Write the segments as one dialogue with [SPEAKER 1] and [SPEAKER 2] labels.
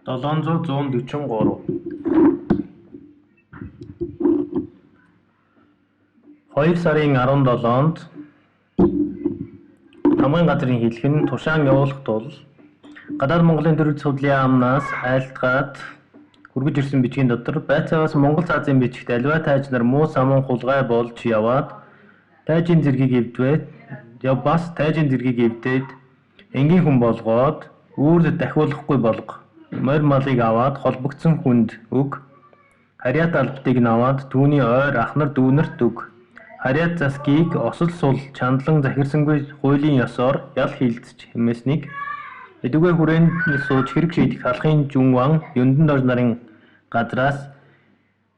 [SPEAKER 1] 700 143. 2 сарын 17-нд тамгын газрын хэлэх нь тушаан явуулах тул Гадаад Монголын төрөл судлалын яамнаас айлтгаад хүргэж ирсэн бичгийн дотор байцаагаас Монгол цаазын бичигт аливаа тайж нар муу самун хулгай болж яваад тайжийн зэргийг эвдвэ бас тайжийн зэргийг эвдээд энгийн хүн болгоод үүрд дахиулахгүй болго. Морь малыг аваад холбогдсон хүнд өг. Харьяат албатыг нь аваад түүний ойр ах нар дүү нарт өг. Харьяат засгийг осол сул чандлан захирсангүй хуулийн ёсоор ял хийлцэж хэмээснийг эдүгээ хүрээнд сууж хэрэг шийдэх халахын жүнван Юндан дорж нарын газраас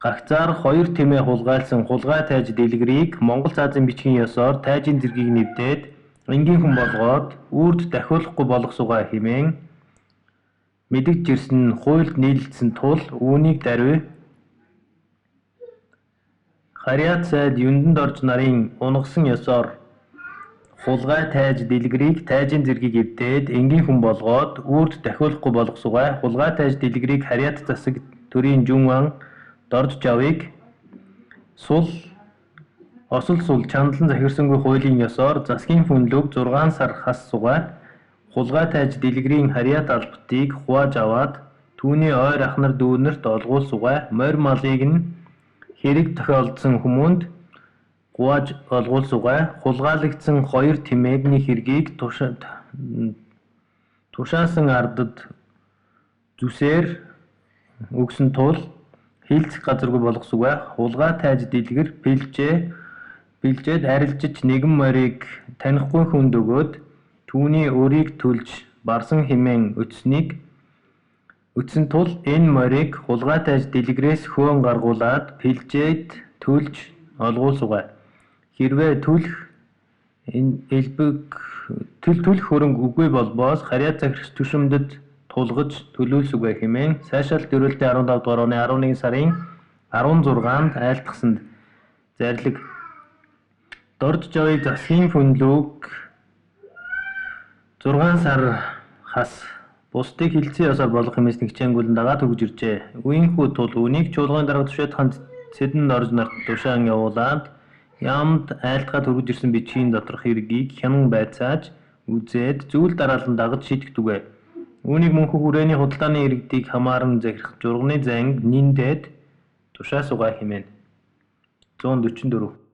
[SPEAKER 1] гагцаар хоёр тэмээ хулгайлсан хулгай тайж дэлгэрийг Монгол цаазын бичгийн ёсоор тайжийн зэргийг нэвдээд энгийн хүн болгоод үрд дахиулахгүй болгосугай хэмээн мэдэгдэж ирсэн нь хуульд нийлэлдсэн тул үүнийг даруй Харьяат сайд Юндан дорж нарын унагасан ёсоор хулгай тайж дэлгэрийг тайжийн зэргийг эвдээд энгийн хүн болгоод үрд дахиулахгүй болгосугай хулгай тайж дэлгэрийг харьяат засаг төрийн жүнван Доржжавыг сул осол сул чандлан захирсангүй хуулийн ёсоор засгийн фүнлүг 6 сар хас сугай хулгай тайж дэлгэрийн харьяат албатыг хувааж аваад түүний ойр ах нар дүү нарт олгуулсугай морь малыг нь хэрэг тохиолдсон хүмүүнд хувааж олгуулсугай хулгайлагдсан хоёр тэмээгний хэргийг тушаасан ардад зүсээр өгсөн тул хилцэх газаргүй болгосугай хулгай тайж дэлгэр бэлжээд арилжиж нэгэн морийг танихгүй хүнд өгөөд түүний өрийг төлж барсан хэмээн өтсөн тул энэ морийг хулгай тайж дэлгэрээс хөөн гаргуулаад бэлжээд төлж олгуулсугай. Хэрвээ төлөх элбэг төлөх хөрөнгө үгүй болбоос харьяат захирагч түшимдэд тулгаж төлөөлсүгэй хэмээн сайшаалт дөрүлтийн 15 дугаар оны 11 сарын 16-нд айлтгасанд зарлиг Доржжавыг засгийн фүнлүг 6 сар хас бусдыг хилцэн ёсоор болгох хэмээсний хичээнгүйлэн дагаад хүргэж иржээ. Үеийнхүү тул үүнийг чуулганы дарга тушаат хаан Цэдэн дорж нарт тушаан явуулаад яамд айлтгаад хүргэж ирсэн бичгийн доторх хэргийг хянан байцааж үзээд зүйл дараалан дагаж шийдэх түгэ. Үүнийг мөнхөх хүрээний худалдааны иргэдийг хамааран захирах журганы занг нин дээд тушаасугай хэмээнэ. 144.